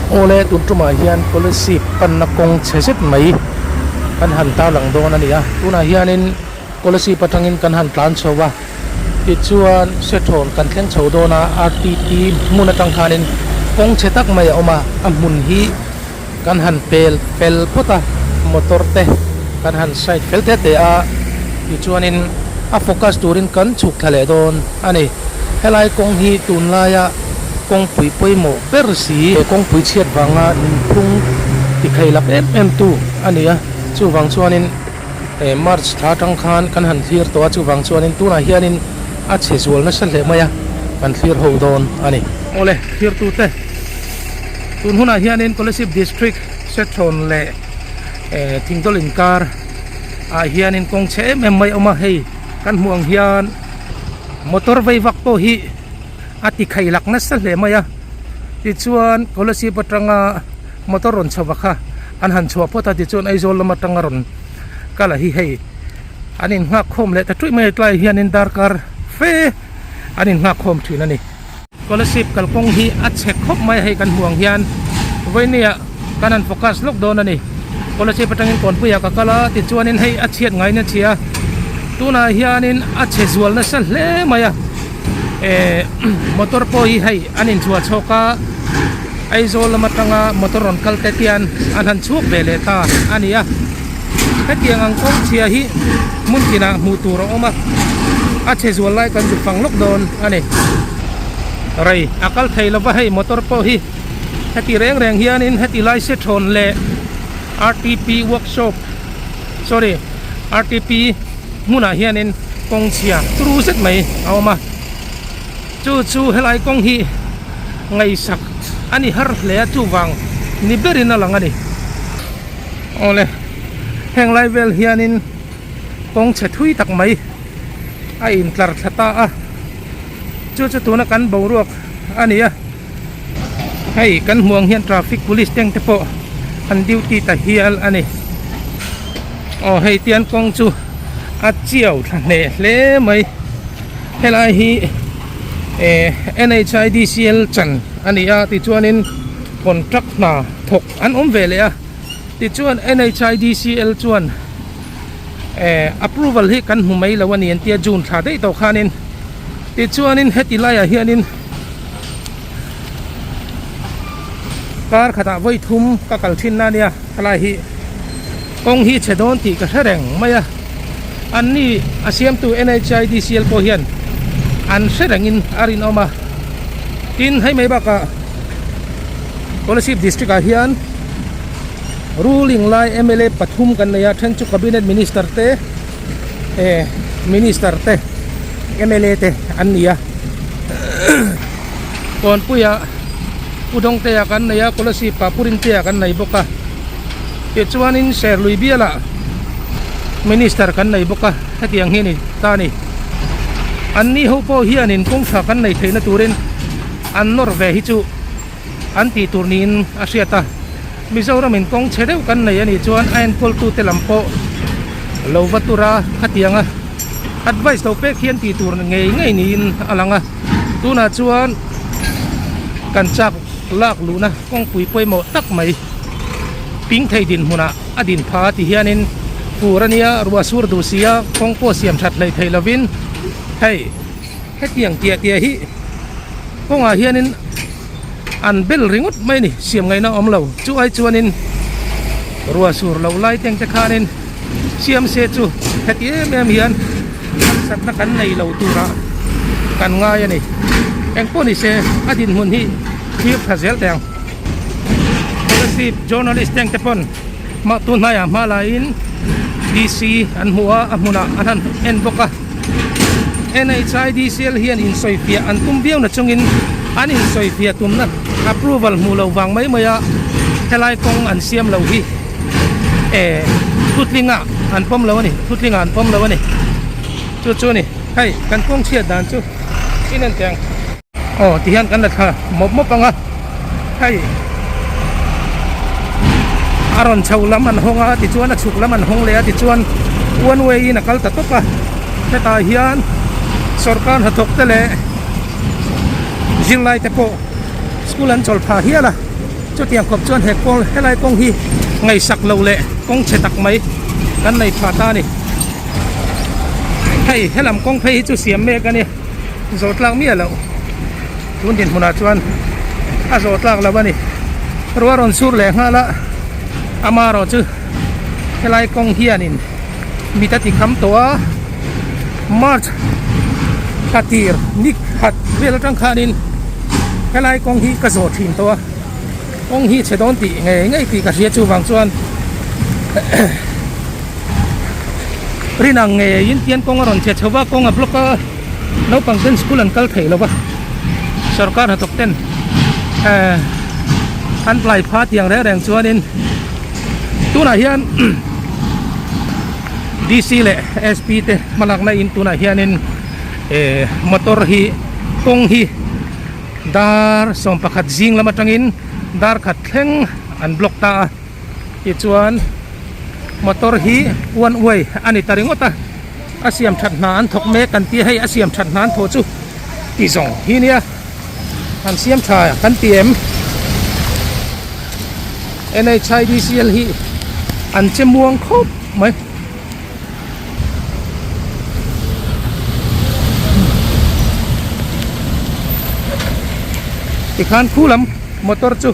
Awle tun tumah hian Kolasib panna kawng chhe zet mai kan han tarlang dawn a ni a, tunah hianin Kolasib atangin kan han tlan chho a, tichuan Sethawn kan thleng chho dawn a, RTT hmun atang khanin kawng chhe tak mai a awm a, a hmun hi kan han pel fel phawt a, motor te kan han side fel te te a, tichuanin a focus turin kan chhuk thla leh dawn a ni. Helai kawng hi tunlaia kawngpui pawimawh ber si, he kawngpui chhiat vanga nunphung tikhei lak em em tu a ni a, chuvang chuanin March thla atang khan kan han thlir tawh a, chuvang chuanin tunah hianin a chhe zual nasa hle mai a, kan thlir ho dawn a ni. Awle, thirtute. Tun hunah hianin Kolasib District Sethawn leh Thingdawl inkar ah hianin kawng chhe em em mai a awm a, hei kan hmuh ang hian motor vei vak pawh hi a ti khaih lak nasa hle mai a, tichuan Kolasib atanga motor rawn chho va kha an han chhuah phawt a, tichuan Aizawl lam atanga rawn kal a hi hei an innghak khawm leh ta ṭuih mai a, tlaiah hianin darkar fe an innghak khawm ṭhin a ni. Scholarship kalkawng hi a chhe khawp mai a hei kan hmuh ang hian vawinia kan han focus lawk dawn a ni scholarship atangin kawnpuiah ka kal a tichuanin hei a chhiat ngaiin a chhia tunah hianin a chhe zual nasa hle mai a eh motor pawh hi hei an inchhuah chhawk a Aizawl lam atanga motor rawn kal te hian an han chhuak ve leh ta a ni a hetiang ang kawng chhia hi hmun tinah hmuh tur a awm a a chhe zual lai kan zuk fang lawk dawn a ni rei a kal thei lova hei motor pawh hi heti reng reng hianin heti lai se thawn leh R T P workshop sorry R T P hmunah hianin kawng chhia turu zet mai a awm a chu chu helai kawng hi ngaihsak a ni har hle a chuvang ni berin a lang a ni. Awle heng lai vel hianin kawng chhe thui tak mai a intlar thla ta a chu chu tuna kan boruak a ni a hei kan hmuh ang hian traffic police teng te pawh an duty ta hial a ni aw hei tian kawng chu a chiau thla hneh hle mai helai hi eh N H I D C L chan a ni a tichuanin contract hna thawk an awm ve leh a tichuan N H I D C L chuan eh approval hi kan hmu mai lo a ni an tia June thla daih tawh khanin tichuanin heti laiah hianin kar khatah vawi thum ka kal thin na ania helai hi kawng hi chhe dawn tih ka hre reng mai a anni a siamtu N H I D C L pawh hian an hre rengin a rinawm a tin hei mai bakah Kolasib district ah hian ruling lai mla pathum kan nei a then chu cabinet minister te eh minister te mla te an ni a Kawnpuia Pu Dawngtea kan nei a Kolasib ah Pu Rintea kan nei bawk a tichuanin Serlui bialah minister kan nei bawk a hetiang hi a ni ta a ni anni ho pawh hianin kawngtha kan nei theihna turin an nawr ve hi chu an tih tur niin a hriat a, Mizoram in kawng chhe deuh kan nei a nih chuan a enkawl tute lam pawh lo va tur a khatiang a advice lo pek hian tih tur ngei ngei niin a lang a, tunah chuan kan chak lak luhna kawngpui pawimawh tak mai ping thei dinhmunah a din pha ti hianin fur a nia ruah sur duh si a kawng pawh siam that hleih theih lovin hei. Hetiang tiah tiah hi kawngah hianin an bel ringawt mai a ni siam ngaihna a awm lo chu ai chuanin ruah sur loh lai teng te khanin siam se chu heti em em hian harsatna kan nei lo turah kan ngai a ni engpawh ni se a dinhmun hi thlir tha zel teh ang scholarship journalist teng te pawn mah tun hnaiah hma laiin D C an hmu a a hmunah an han en bawk a. NHIDCL hian insawifiah an tum viau na chungin an insawifiah tumna approval hmuh loh vang mai mai a helai kawng an siam lo hi eh thutlinga an pawm lo a ni thutlinga an pawm lo a ni chu chu a ni hei kan kawng chhiat dan chu in en teh ang aw tihian kan la thla mawp mawp ang a hei a rawn chho lam an hawng a tichuan a chhuk lam an hawng leh a tichuan one way in a kal ta tawp a hetah hian sawrkar hnathawk te leh zirlai te pawh school an chawl phah hial a. Chutiang khawp chuan he kawl helai kawng hi ngaihsak lo leh kawng chhe tak mai kan nei tha ta a ni. Hei helam kawng phei hi chu siam mek a ni zawh tlak miah loh tun dinhmunah chuan a zawh tlak lo a ni. Ruah rawn sur leh nghal a amaherawh chu helai kawng hianin mit a ti kham tawh a March thla tir ni khat vel atang khanin helai kawng hi ka zawh thin tawh a kawng hi chhe dawn tih ngei ngei tih ka hria chuvang chuan rin ang ngeiin tian kawng a rawn chhe chho va kawng a block a naupang ten school an kal thei lo va sorkar hnathawk ten eh an plai pha tiang reng reng chuanin. Tunah hian DC leh SP te hmalakna in tunah hianin eh motor hi kawng hi dar 11 zing lam atangin dar khat thleng an block ta a tichuan motor hi one way a ni ta ringawt a a siam that hna an thawk mek kan tia hei a siam that hna an thawh chu ti zawng hi nia an siam tha kan ti em. NHIDCL hi an che muang khawp mai. Tikhan khu lam motor chu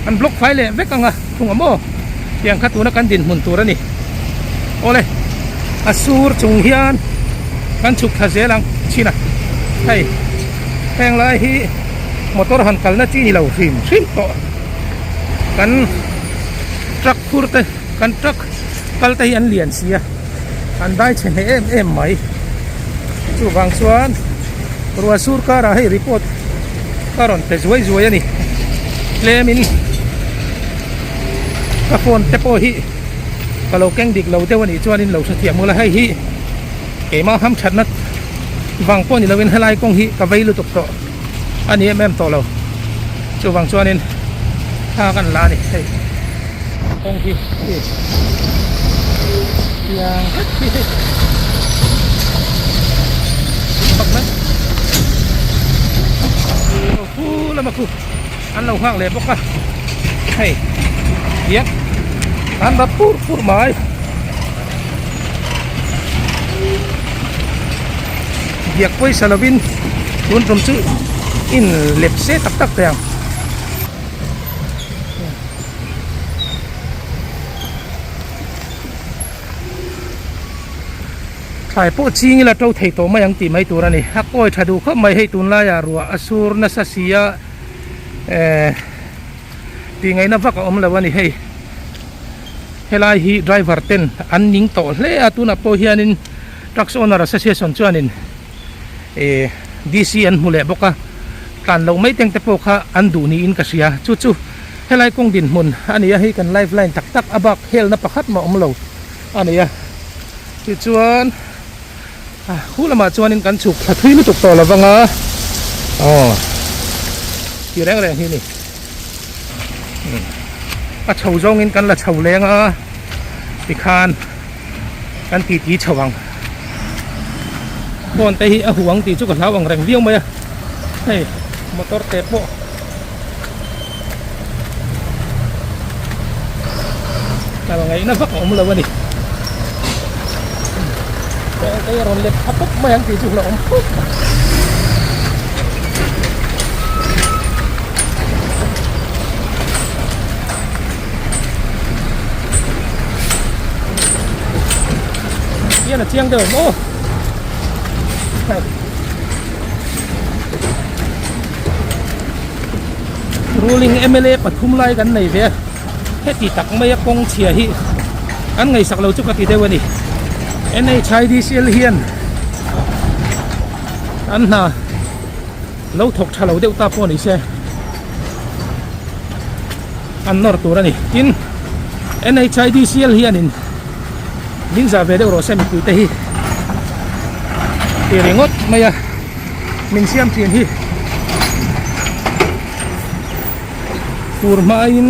an block fai leh vek ang a thung a maw tiang kha tuna kan dinhmun tur a ni. Awle a sur chung hian kan chhuk thla zel ang chhin a hei heng lai hi motor han kalna chi ni lo hrim hrim tawh. Kan truck phur te kan truck kal te hi an lian si a an dai chhe hneh em em mai chuvang chuan ruah sur karah hei report ka rawn pe zuai zuai a ni tlem in ka phone te pawh hi ka lo keng dik lo deuh a nih chuan in lo hrethiam ula hei hi keimah ham thatna vang pawh ni lo in helai kawng hi ka vei lutuk tawh. A ni em em tawh lo chuvang chuanin thla kan la a ni hei kawng hi hei tiang vek hi hei pak mai aw khu lama khu an lo nghak leh bawk a hei tiang an rap pur pur mai. Biak pawisa lovin tun tum chu in lep se tak tak teh ang. Thlai pawh ching ila to thei tawh mai ang tih mai tur a ni. A kawi tha duh khawp mai hei tunlaiah ruah a sur nasa si a eh tih ngaihna vak a awm lo a ni hei. Helai hi driver ten an ning tawh hle a tunah pawh hianin Trucks Owner Association chuanin eh DC an hmu leh bawk a tlan loh mai teng te pawh kha an duh niin ka hria chu chu helai kawng dinhmun a ni a hei kan life line tak tak a bak helna pakhat mah awm lo a ni a tichuan khu lamah chuanin kan chhuk thla thui lutuk tawh lo vang a aw ti reng reng hi a ni. A chho zawngin kan la chho leng a tikhan kan ti ti chho ang phone te hi a huh ang tih chu ka hlau ang reng viau mai a hei motor te pawh kal ngaihna vak a awm lo a ni kawng te hi a rawn let tha pawp mai ang tih chu hlauhawm khawp mai. Hian a chiang deuh em aw Ruling MLA pathum lai kan nei ve a heti tak mai a kawng chhia hi an ngaihsak lo chu ka ti deuh a ni NHIDCL hian an hna Lo thawk tha lo deuh ta pawh ni se an nawr tur a ni. Tin, NHIDCL hianin min zah ve deuh rawh se mipui te hi ti ringawt mai a min siam thin hi fur hmain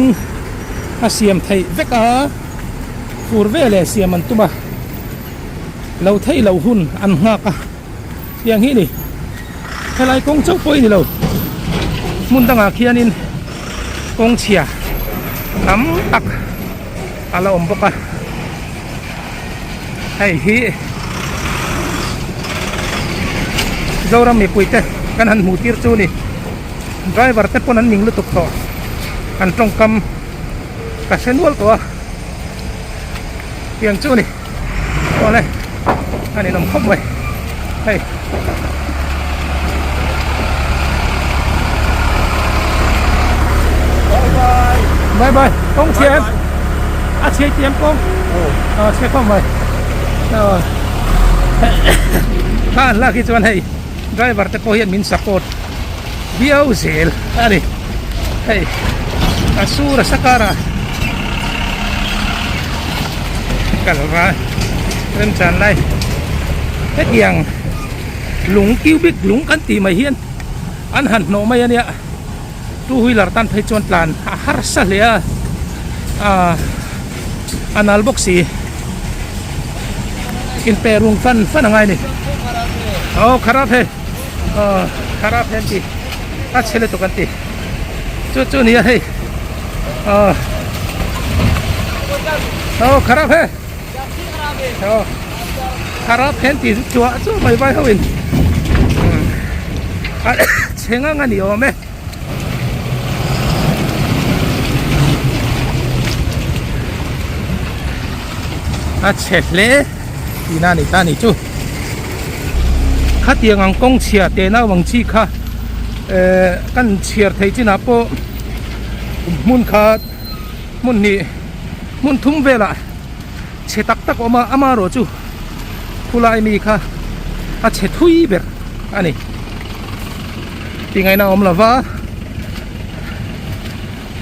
a siam theih vek a fur veleh siam an tum a lo theih loh hun an nghak a. Tiang hi ni helai kawng chauh pawh i ni lo hmun dangah khianin kawng chhia. Tam tak a la awm bawk a hei hi Zoram mipui te kan han hmuh tir chu ni driver te pawn an ning lutuk tawh an tawngkam ka hre nual tawh a tiang chu ni awle a ninawm khawp mai hei. Bye bye kawng chhe em a chhe tiam kawng a chhe khawp mai kha an lak hi chuan hei driver te pawh hian min support viau zel a ni hei a sur a sakar ah kal va remchan lai hetiang lung cubic lung kan tih mai hian an han hnawh mai a nia two wheeler tan phei chuan tlan a harsa hle a ah a nal bawk si inpe rung fan fan a ngai a ni aw kharap he aw kharap he an ti a chhe lutuk an ti chu chu a ni a hei aw aw kharap he aw kharap he an ti chuah chuah mai vai ho in a chhe ngang a ni awm e. A chhe hle tihna a ni ta a ni chu khatiang ang kawng chhia teh nau ang chi kha ehh kan chhiar theih chinah pawh hmun khat hmun hnih hmun thum velah chhe tak tak a awm a amaherawh chu khulai mi kha a chhe thui ber a ni. Tingaihna a awm lova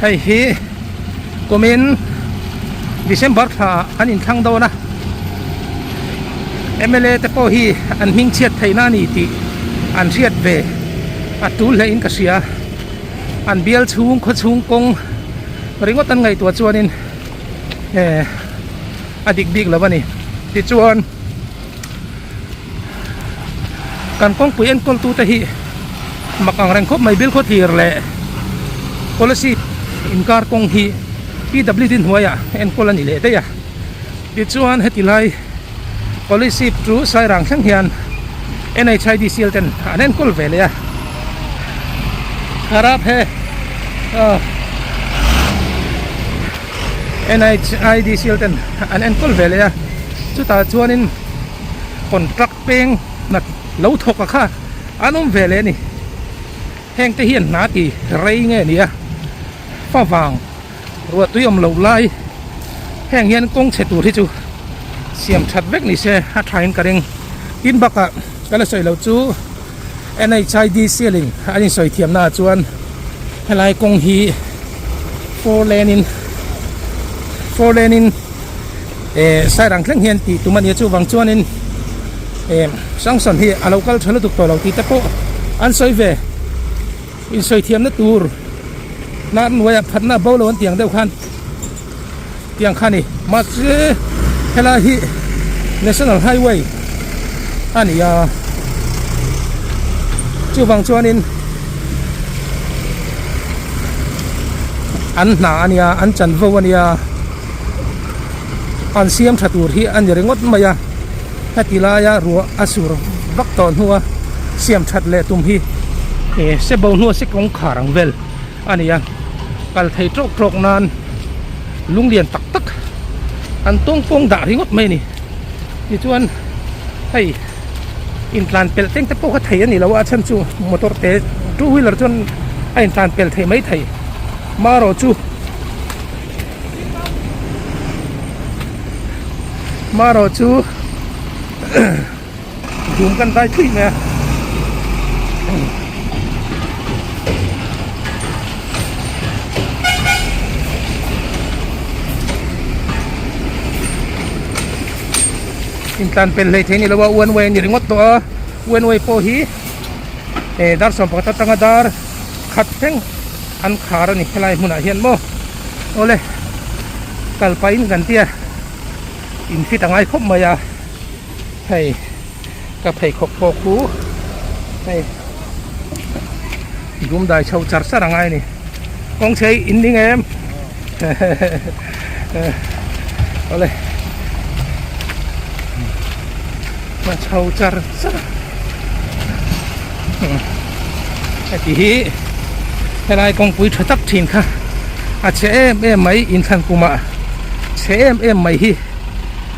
hei hi kumin December thla ah an inthlang dawn a M L A te pawh hi an hming chhiat theihna a ni tih an hriat ve a tul hle in ka hria an bial chhung khaw chhung kawng ringawt an ngaihtuah chuanin eh a dik bik lo a ni tichuan. Kan kawngpui enkawl tute hi mak ang reng khawp mai Bilkhawthlir leh Kolasib inkar kawng hi PWD hnuaiah enkawl a ni leh daih a. Tichuan heti lai Kolasib chu Sairang thleng hian NHIDCL ten an enkawl ve leh a. Kharap he aw NHIDCL ten an enkawl ve leh a chutah chuanin contract peng hna lo thawk a kha an awm ve leh a ni heng te hian hna ti rei nge ni a fa vang ruah tui awm loh lai heng hian kawng chhe tur hi chu siam that vek ni se a tha in ka ring tin bakah ka la sawi loh chu NHIDCL in an insawi thiam naah chuan helai kawng hi four lane in four lane in eh sairang thleng hian tih tum a ni a chuvang chuanin eh junction hi a lo kal tha lutuk tawh lo tih te pawh an sawi ve insawi thiamna tur hnar hnuaiah phatna a bo lo an tih ang deuh khan tiang kha a ni mahse helai hi national highway a ni a chuvang chuanin an hna a nia an chanvo a nia. An siam tha tur hi a ni ringawt mai a, heti laia ruah a sur vak tawh hnua siam that leh tum hi eh se bo hnua se kawngkhar ang vel a ni a, kal thei tawk tawk nan lunglian tak tak an tawng pawng dah ringawt mai a ni. Tichuan hei intlan pelh teng te pawh kha thei a ni lo a, a chhan chu motor te two wheeler chuan a intlan pelh thei maithei marawh chu. Marawh chu dum kan dai thui mai a. Intlan pel hlei thei a ni lo a one way a ni ringawt tawh a one way pawh hi eh dar 11 atanga dar khat thleng an khar a ni helai hmunah hian maw awle kal pahin kan tia in fit a ngai khawp mai a hei ka pheikhawk pawh khu hei dum dai chho char char a ngai a ni kawng chhe in ning em. Awle a chho char char a heti hi helai kawngpui tha tak thin kha a chhe em em mai inthlan kumah chhe em em mai hi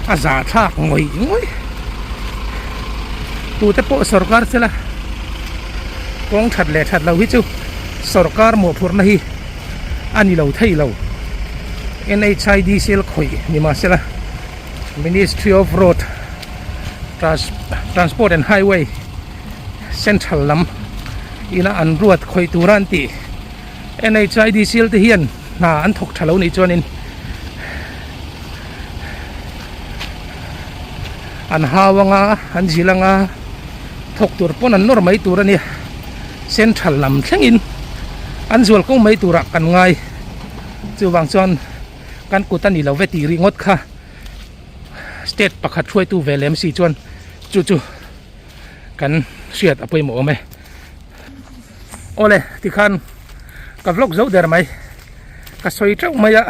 a zah thlak ngawih ngawih tute pawh sorkar sela kawng that leh that lo hi chu sorkar mawhphurhna hi a ni lo thei lo. NHIDCL khawih ni mahsela Ministry of Road Transport and Highway Central lam ina an ruat khawih tura an tih. NHIDCL te hian hna an thawk tha lo nih chuanin an hau anga an zil anga thawk tur pawn an nawr mai tur a nia. Central lam thlengin an zual kawng mai turah kan ngai. Chuvang chuan kan kut a ni lo ve tih ringawt kha state pakhat hruaitu ve lem si chuan chu chu kan hriat a pawimawh awm e. Awle tikhan ka vlog zo der mai ka sawi teuh mai a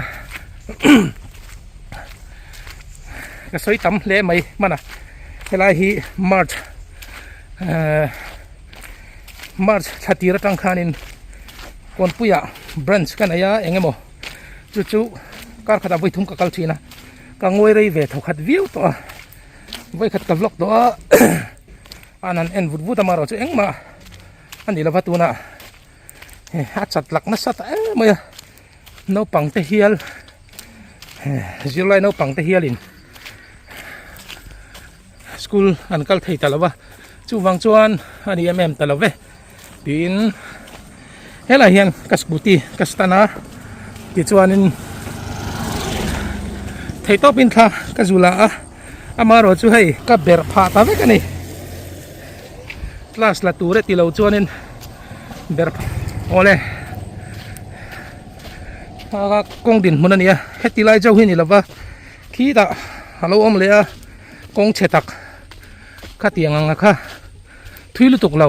ka sawi tam hle mai hman a helai hi March ehh. March thla tir atang khanin Kawnpuiah branch ka nei a eng emaw chu chu kar khatah vawi thum ka kal thin a ka ngawi rei ve thawkhat viau tawh a vawi khat ka vlog tawh a an han en vut vut a marawh chu engmah a ni lova tunah a chat lak nasa ta em mai a naupang te hial zirlai naupang te hialin. School an kal thei ta lo va, chuvang chuan a ni em em ta lo ve tiin helai hian ka scooty ka stand a tichuanin theihtawpin thla ka zu la a amaherawh chu hei ka berh phah ta vek a ni class la tur e tilo chuanin berh awle kawng dinhmun a ni a heti lai chauh hi a ni lo va. Khitah a lo awm leh a kawng chhe tak khatiang ang a kha thui lutuk lo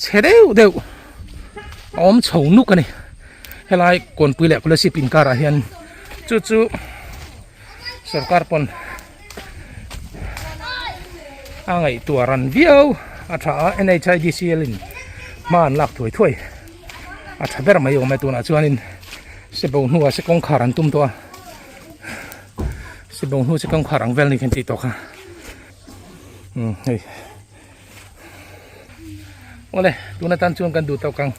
chhe deuh deuh a awm chho nuk a ni helai kawnpui leh kolasib inkar ah hian chu chu sorkar pawn a ngaihtuah ran viau a tha a N_H_I_D_C_L in hma an lak thuai thuai a tha ber mai awm e tunah chuanin se bo hnuah se kawngkhar an tum tawh a. Sibawng hnu chu kawngkhar ang vel ni khan tih tawh kha umm hei awle tuna tan chuan kan duh tawk ang.